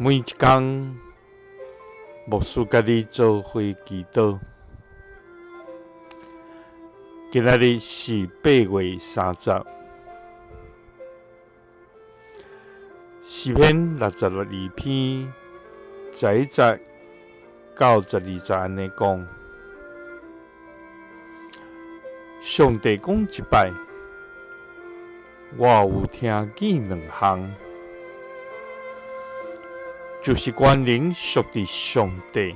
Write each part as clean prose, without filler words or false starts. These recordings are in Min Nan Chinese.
每一工，牧师佮你做伙祈祷。今仔日是8月30，诗篇62篇11节到12节按呢讲：上帝讲一摆，我有听见两项。就是权能属佇上帝，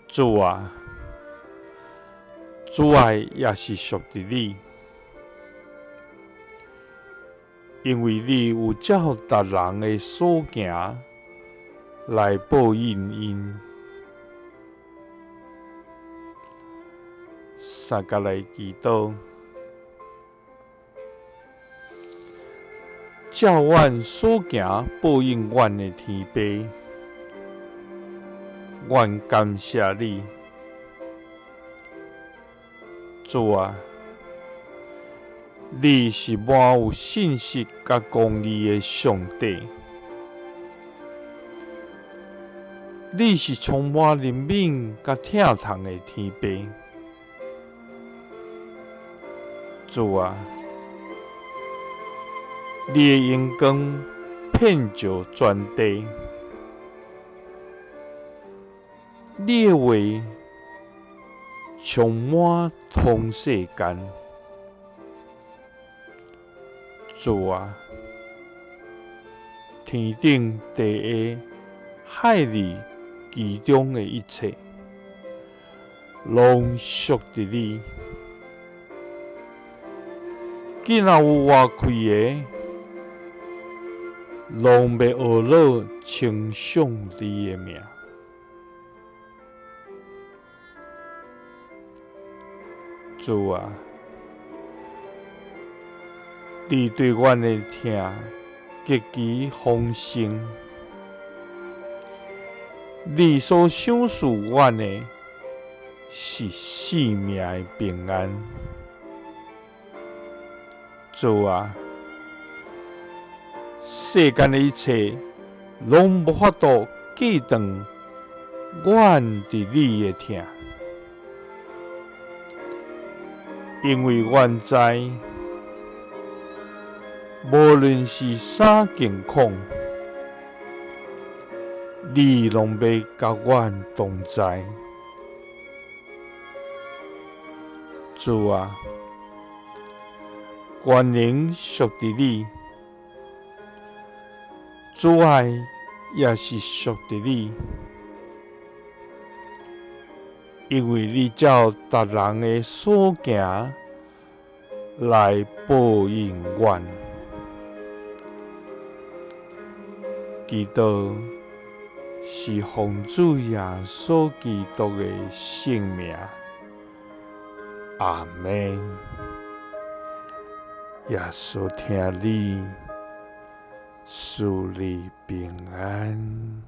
主啊，慈爱也是属佇你，因为你有照逐人的所行来报应𪜶。三佮来祈祷。照阮所行报应阮的天父，阮感谢你，主啊，你是满有信实佮公义的上帝，你是充满怜悯佮疼痛的天父，主啊。你的荣光遍照全地，你的话充满通世间。主啊，天顶地下海里其中的一切，拢属佇你。见若有活气的，拢欲学乐称颂你的名。主啊，你对阮的疼极其丰盛，你所赏赐阮的是性命的平安。主啊，世间的一切拢无法度隔断阮伫你的疼，因为阮知，无论是啥境况，你拢欲佮阮同在。主啊，权能属佇你。慈爱也是属佇你，因为你照逐人的所行来报应阮。祈祷是奉主耶稣基督的圣名，阿们。耶稣疼你。赐你平安。